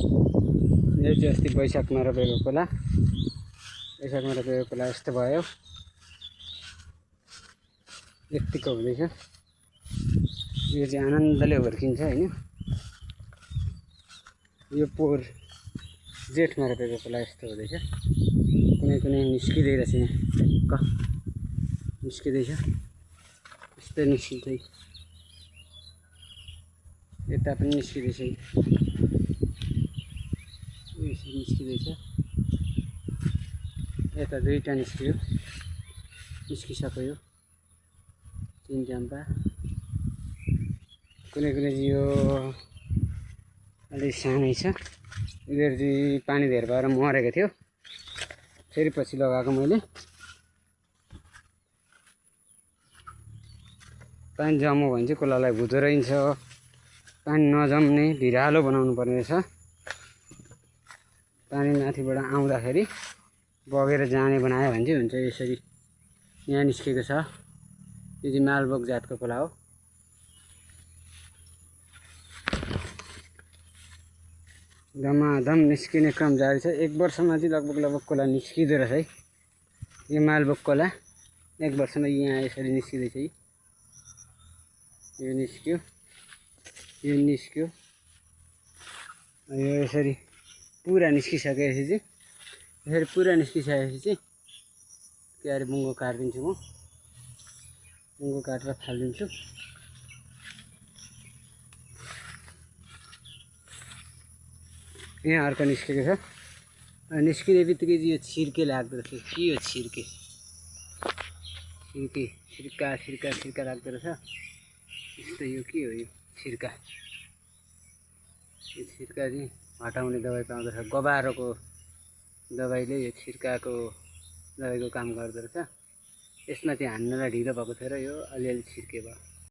यो चाहिँ अस्ति वैशाखमा रोपेको खोला, वैशाखमा रोपेको खोला यस्तो भयो, यतिको हुँदैछ। यो चाहिँ आनन्दले हुर्किन्छ होइन। यो पोहोर जेठमा रोपेको खोला यस्तो हुँदैछ। कुनै कुनै निस्किँदै रहेछ, यहाँ निस्किँदैछ, यस्तै निस्किँदै, यता पनि निस्किँदैछ, यसरी निस्किँदैछ। यता दुईवटा निस्कियो, निस्किसक्यो यो तिन चम्पा। कुनै कुनै यो अलिक सानै छ, यिनीहरू चाहिँ पानी धेर भएर मरेको थियो, फेरि पछि लगाएको मैले। पानी जम्यो भने चाहिँ कसलाई भुँदो रहन्छ, पानी नजम्ने भिरालो बनाउनु पर्ने रहेछ। पानी माथिबाट आउँदाखेरि बगेर जाने बनायो भने चाहिँ हुन्छ। यसरी यहाँ निस्केको छ, यो चाहिँ मालबोक जातको खोला हो। धमाधम निस्किने क्रम जारी छ। एक वर्षमा चाहिँ लगभग खोला निस्किँदो रहेछ है। यो मालबोक खोला एक वर्षमा यहाँ यसरी निस्किँदैछ। यो निस्क्यो, यो निस्क्यो, यो यसरी पुरा निस्किसकेपछि चाहिँ, यसरी पुरा निस्किसकेपछि चाहिँ के अरे बुङ्गो काटिदिन्छु म, बुङ्गो काटेर फालिदिन्छु। यहाँ अर्को निस्केको छ। निस्किने बित्तिकै चाहिँ यो छिर्के लाग्दो रहेछ। के हो छिर्के? छिर्के छिर्का छिर्का छिर्का लाग्दो रहेछ। यस्तो यो के हो? यो छिर्का, यो छिर्का चाहिँ हटाउने दबाई पाउँदो रहेछ। गबारोको दबाईले यो छिर्काको दबाईको काम गर्दो रहेछ। यसमा चाहिँ हान्नलाई ढिलो भएको थियो र यो अलिअलि छिर्के भयो।